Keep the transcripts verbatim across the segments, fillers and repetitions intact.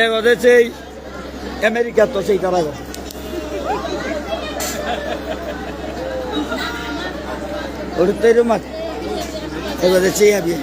এগো দেশেই আমেরিকা তো সেই তারা গো। ওর তেরো মাস। এগো দেশেই আবি।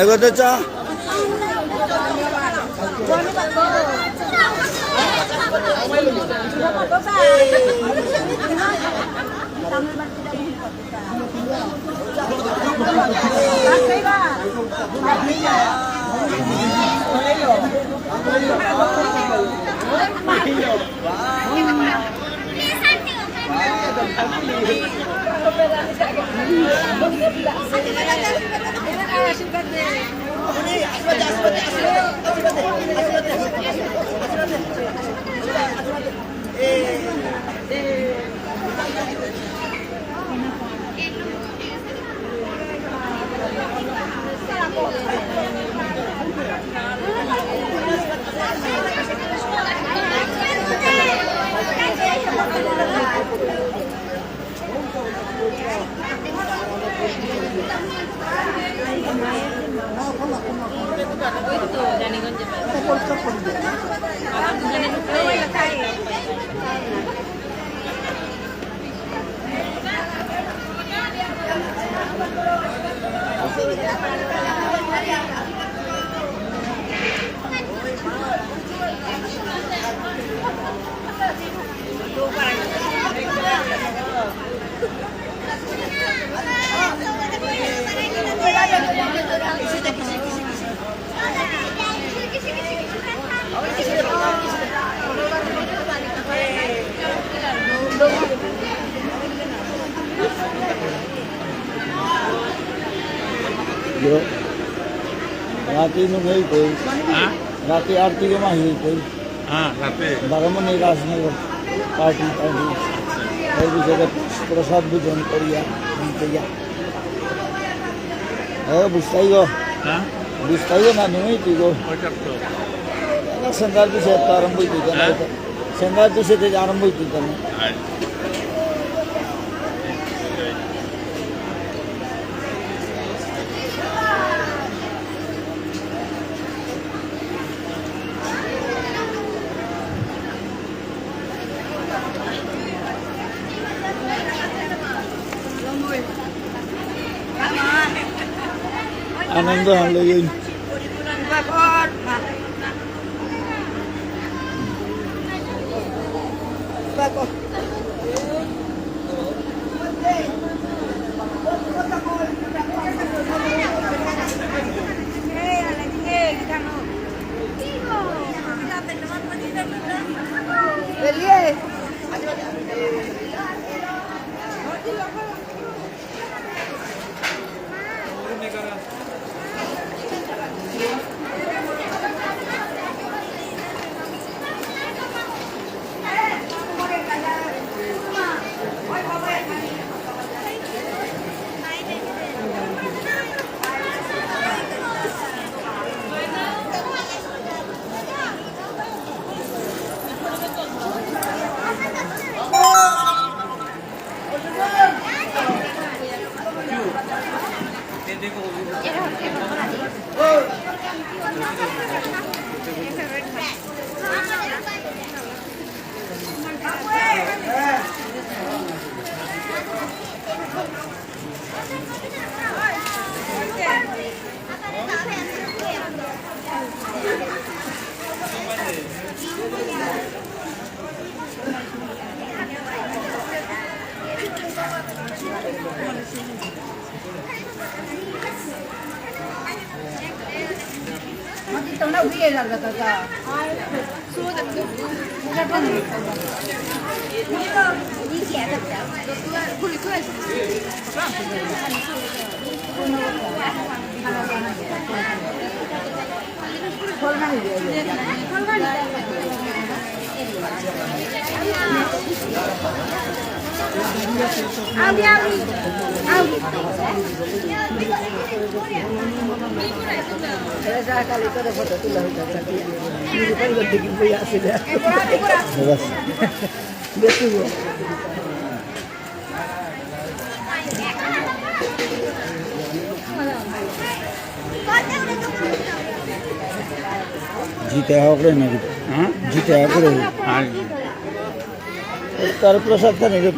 এগোতে চা। Yo, রাতি নুঙেই কই। হ্যাঁ? রাতি আরতি গো মাহি কই। হ্যাঁ, রাতে। বারো মনে রাজনগর পার্টি, পার্টি। এই বিষয়ে প্রসাদ ভোজন করিয়া, নিতে যা। এ, বুঝতাই গো। হ্যাঁ? বুঝতাই গো না, নুঙেই তুই গো। ওইটা তো। না, সন্ধ্যার বিষয়ে তো আরম্ভ হইতে জানে। হ্যাঁ? সন্ধ্যার বিষয়ে তো আরম্ভ হইতে জানে। হ্যাঁ। আনন্দ হলো এই। জিতে হকরে নাকি? হ্যাঁ? জিতে হকরে। আর তার প্রসাদ খানি রে।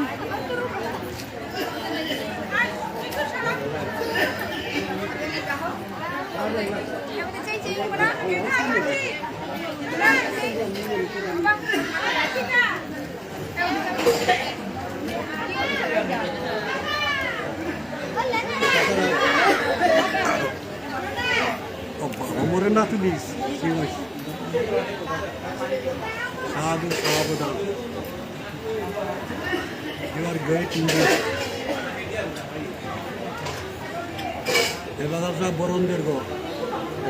ও বাবা, মরে না তুমি। কি হইছে? সাধু সাবধান। You are great English. এবার আপনার বরণদের গো।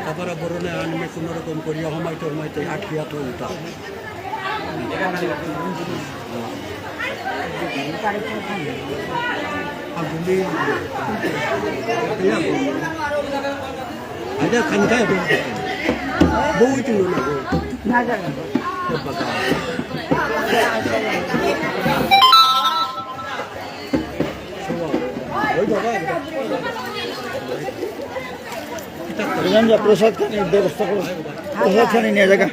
তারপরে বরণে আনমে কোনো রকম করিয়া হমাইতে হমাইতে আটকিয়া তো উঠা। আগুলি। আইডা খানি খাই তো। বউ ইতিলো না গো। না জানো। বাবা। ওই বাবা। এখানে যা প্রসাদ খানি ব্যবস্থা করো। প্রসাদ খানি নিয়ে যাগা।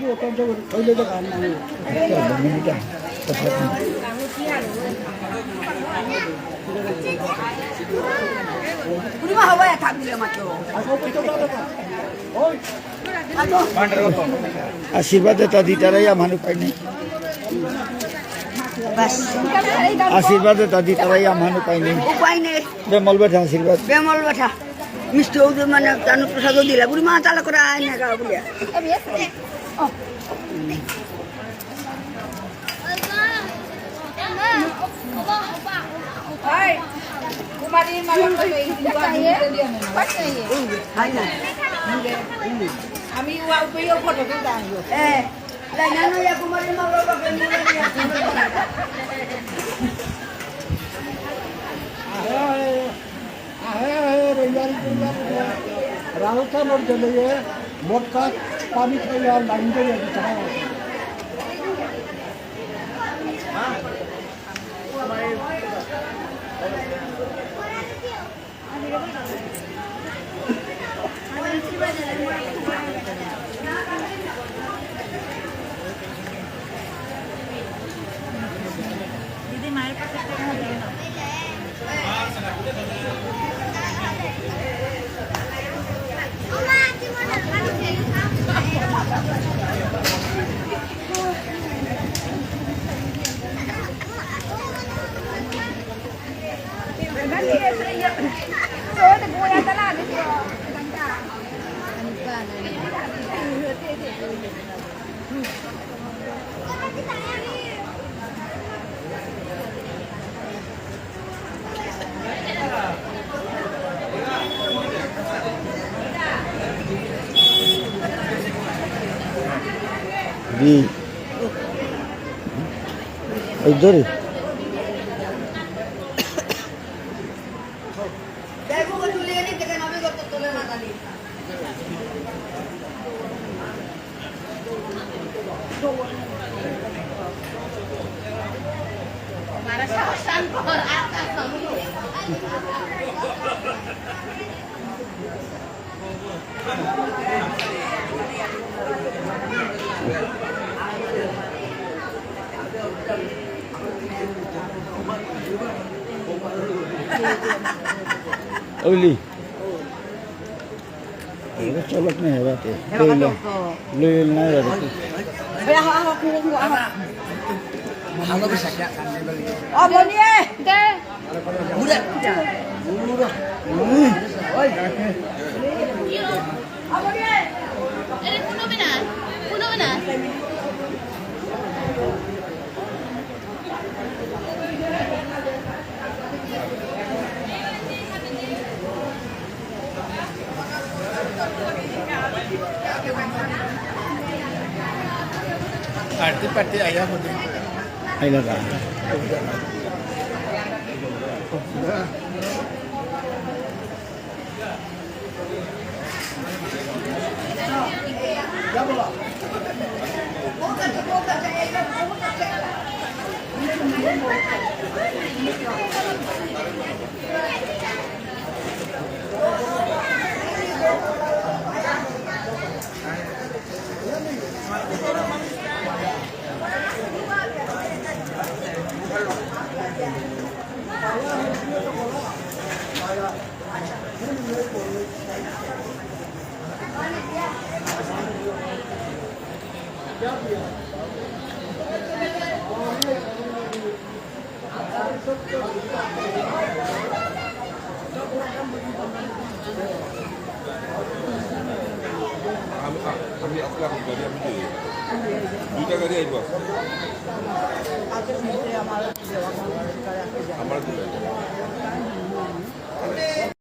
আশীর্বাদ এটা দিতারাই আমার উপায় নেই। বাস। আশীর্বাদ এটা দিতারাই আমার উপায় নেই। উপায় নেই। বেমল বেটা আশীর্বাদ। বেমল বেটা। মিষ্টি ঔষধ মানে তানু প্রসাদ দিলা। বুড়ি মা তালা করে আয় না গা বুলিয়া। আমি ওয়াও পেয়ে ফটো তুলতে আনবো। এ, লাইনা নয়া কুমারী মা বাবা কে নিয়ে নিয়ে আসো। আহে, আহে, রবিবার, রবিবার, রাহুল খান ওর জন্য মটকা পানি খাইয়া লাইন ধরে দিতে হয়। জি। এই ধরে। Oli. Ebe চলক নেই হেবাতে। হেবা লইল, তো। লইল না হেবাতে। এ, আহ, আহ, আহ, আহ, আহ। ভালোবাসা কে? ও, বলিয়ে। দে। ঘুরে। ঘুরে। হুম। ওই। ও, বলিয়ে। এরে, কোনো বিনা, কোনো বিনা। Party, party, আয়া বুলে। আইলা গা। আমি, আ-, আমি আসলে এখন গাড়ি আমি দিয়ে দিই। দুইটা গাড়ি আইবো আজকে। আমার দিলে।